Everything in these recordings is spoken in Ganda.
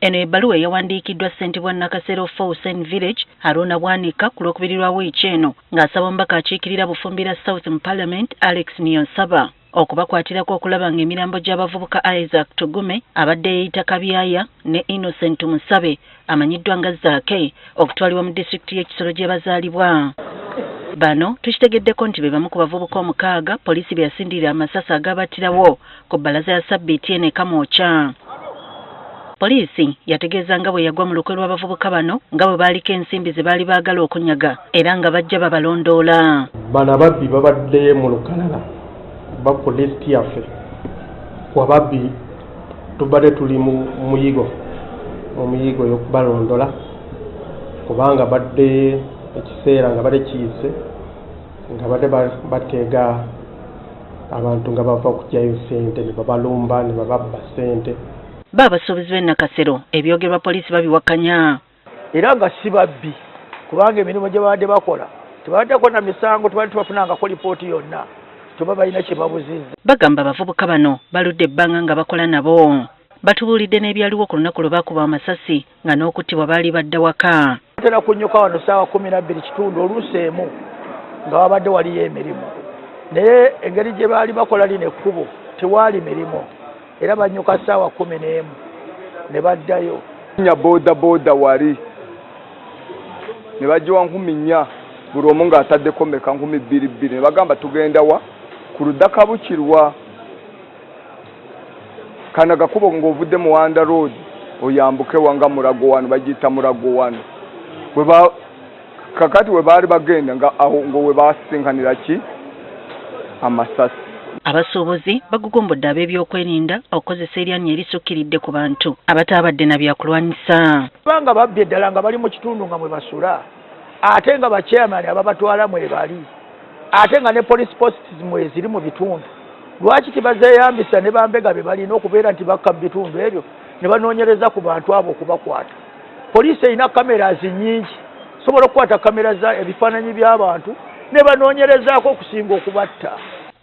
Eno ebbaluwa eyawandiikiddwa ssentebe wa Nakasero Hussein Village, Haruna Bwanika, ku Lwokubiri lwa wiiki eno, ng'asaba omubaka akiikirira Bufumbira South mu Parliament, Alex Niyonsaba, okubakwatirako okulaba ng'emirambo gy'abavubuka Isaac Tugume abadde yeeyita Kabyaya ne Innocent Musabe amanyiddwa nga Zaake okutwalibwa mu disitulikiti y'e Kisoro gye bazaalibwa. Bano tukitegeddeko nti be bamu ku bavubuka 6 poliisi be yasindirira amasasi agabattirawo ku bbalaza ya Ssabbiiti eno e Kamwokya. Poliisi yategeeza nga bwe yagwa mu lukwe lw'abavubuka bano nga bwe baaliko ensimbi ze baali baagala okunyaga era nga bajja babalondoola. Bano ababbi babadde mu lukalala ku lisiti yaffe ku ababbi, tubadde tuli mu muyigo, omuyigo y'okubalondola, kubanga badde ekiseera nga badde kiyise nga badde bateega abantu nga bava okugyayo sente ne babalumba ne bababba sente. Bo abasuubuzi b'e Nakasero ebyogerwa poliisi babiwakanya. Era nga si babbi, kubanga emirimu gye babadde bakola tebabaddeko na misango, tebali tebafunangako lipooti yonna teba balina kye babuzizza. Bagamba abavubuka bano baludde ebbanga nga bakola nabo. Batubuulidde n'ebyaliwo ku lunaku lwe baakuba amasasi nga n'okuttibwa baali badda waka. Batera kunnyuka wano ssaawa 12 kitundu, oluusi 1, nga wabadde waliyo emirimu, naye engeri gye baali bakola lino ekkubo tewaali mirimu, era banyuka ssaawa 11 ne baddayo. Nya boda boda wali ne bagiwa 4000 buli omu ng'ataddeko meka 2200, ne bagamba tugenda wa ku ludda Kabukirwa kana gakubo ng'ovudde Muwanda Road oyambuke wanga Murago wano, bagiyita Murago wano. Bwe kakati we baali bagenda nga awo ngo we basisinkanira ki amasasi. Abasuubuzi bagugumbudde ab'ebyokwerinda okukozesa eryanyi erisukkiridde ku bantu abataabadde na byakulwanyisa. Kubanga babbye ddala nga bali mu kitundu nga mwe basula, ate nga bachairman ababatwala mwe bali, ate nga ne police posts mweziri mu bitundu, lwaki tebazeeyambisa ne bambega be balina okubeera nti bakka mu bitundu ebyo ne banoonyereza ku bantu abo okubakwata? Poliisi erina cameras nnyingi, sobola okukwata kamera za ebifaananyi by'abantu ne banoonyerezaako okusinga okubatta.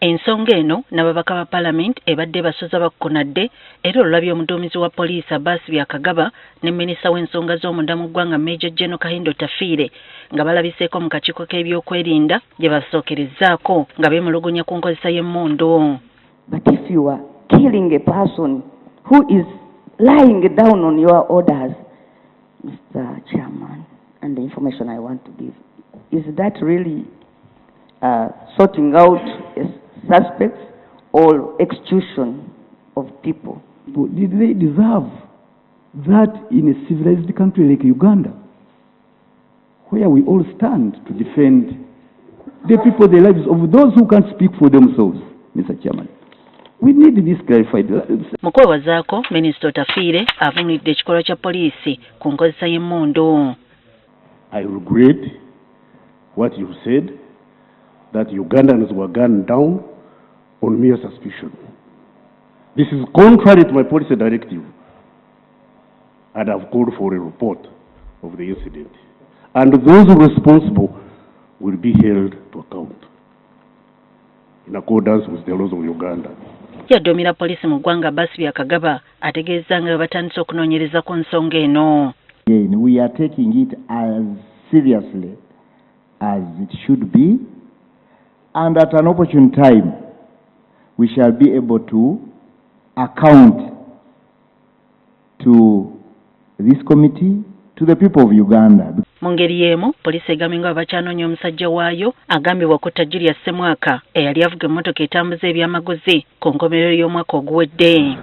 Ensonga eno n'ababaka ba Palamenti ebadde basuza bakukunadde, era olulabye omuduumizi wa poliisi Abbas Byakagaba ne minisita w'ensonga z'omunda mu ggwanga, Major General Kahinda Otafiire, nga balabiseeko mu kakiiko k'ebyokwerinda gye basookerezzaako nga beemulugunya ku nkozesa y'emmundu. But if you are killing a person who is lying down on your orders, Mr. Chairman, and the information I want to give, is that really sorting out suspects or execution of people? Did they deserve that in a civilized country like Uganda, where we all stand to defend the people, the lives of those who can't speak for themselves, Mr. Chairman? We need this clarified. Mu kwewazaako, Minisita Otafiire avumiridde ekikolwa kya poliisi ku nkozesa y'emmundu. I regret what you said, that Ugandans were gunned down on mere suspicion. This is contrary to my policy directive, and I've called for a report of the incident. And those responsible will be held to account in accordance with the laws of Uganda. Yaduumira poliisi mu ggwanga Abbas Byakagaba ategeeza nga bwe batandise okunoonyereza ku nsonga eno. Again, we are taking it as seriously as it should be, and at an opportune time, we shall be able to account to this committee, to the people of Uganda. Mu ngeri y'emu, poliisi egambye nga bwe bakyanoonya omusajja waayo agambibwa okutta Julius Ssemwaka eyali avuga emmotoka etambuza ebyamaguzi ku nkomerero y'omwaka oguwedde.